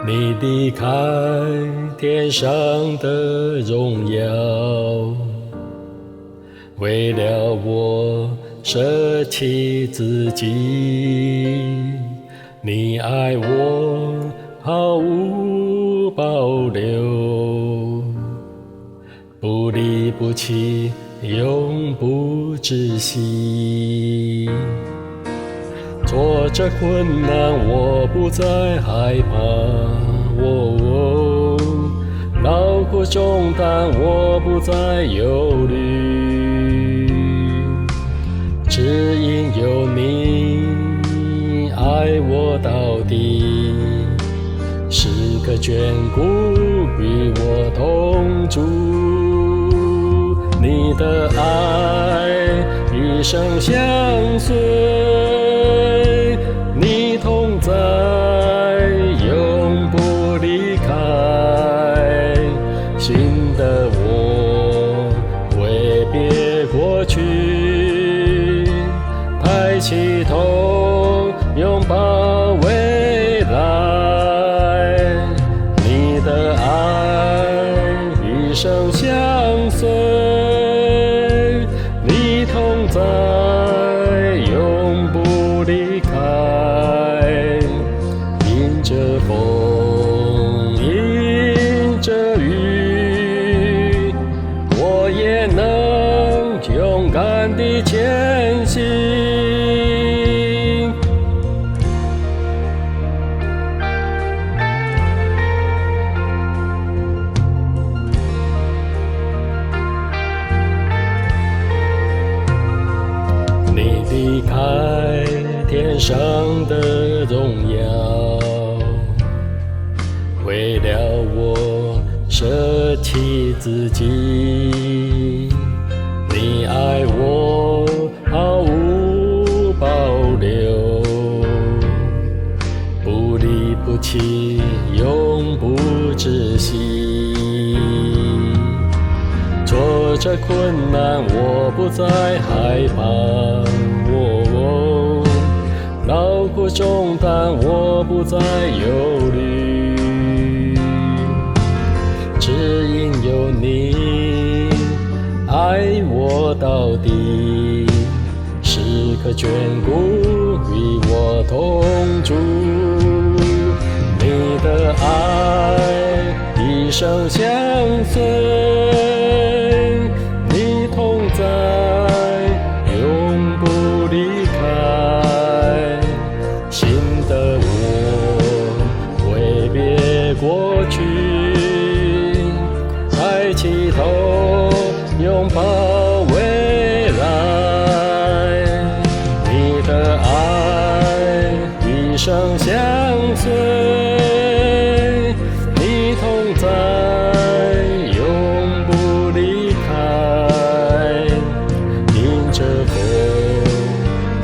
你離開天上的榮耀，為了我捨棄自己。你愛我毫無保留，不離不棄，永不止息。挫折困難，我不再害怕。哦，勞苦重擔，我不再憂慮，只因有你愛我到底，時刻眷顧與我同住。你的愛一生相隨，你同在，永不離開。新的我揮別過去，抬起頭擁抱未來。你的愛一生相隨，你同在，永不離開。迎著風，迎著雨，我也能勇敢地前行。你離開天上的榮耀，為了我捨棄自己。你愛我毫無保留，不離不棄，永不止息。挫折困難，我不再害怕。哦，勞苦重擔，我不再憂慮，只因有你愛我到底，時刻眷顧與我同住。你的愛一生相隨，你同在，永不離開。新的我揮別過去，抬起頭擁抱未來。你的愛一生相隨，你同在，永不離開。迎著風，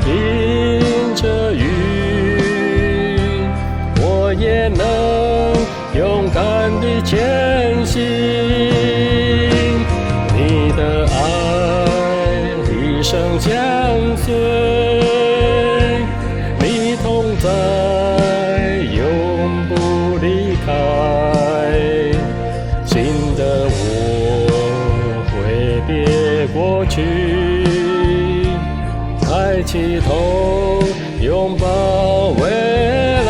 迎著雨，我也能勇敢地前行。你的愛一生相隨，你同在，永不離開。新的我揮別過去，抬起頭擁抱未來。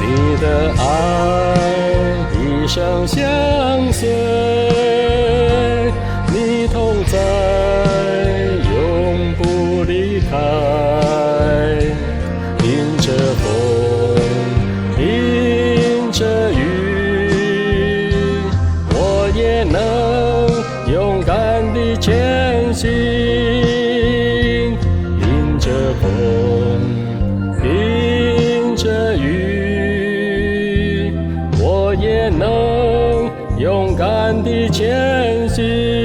你的愛一生相隨，你同在，永不離開。迎著風，迎著雨，我也能勇敢地前行。迎著風，迎著雨，我也能勇敢地前行。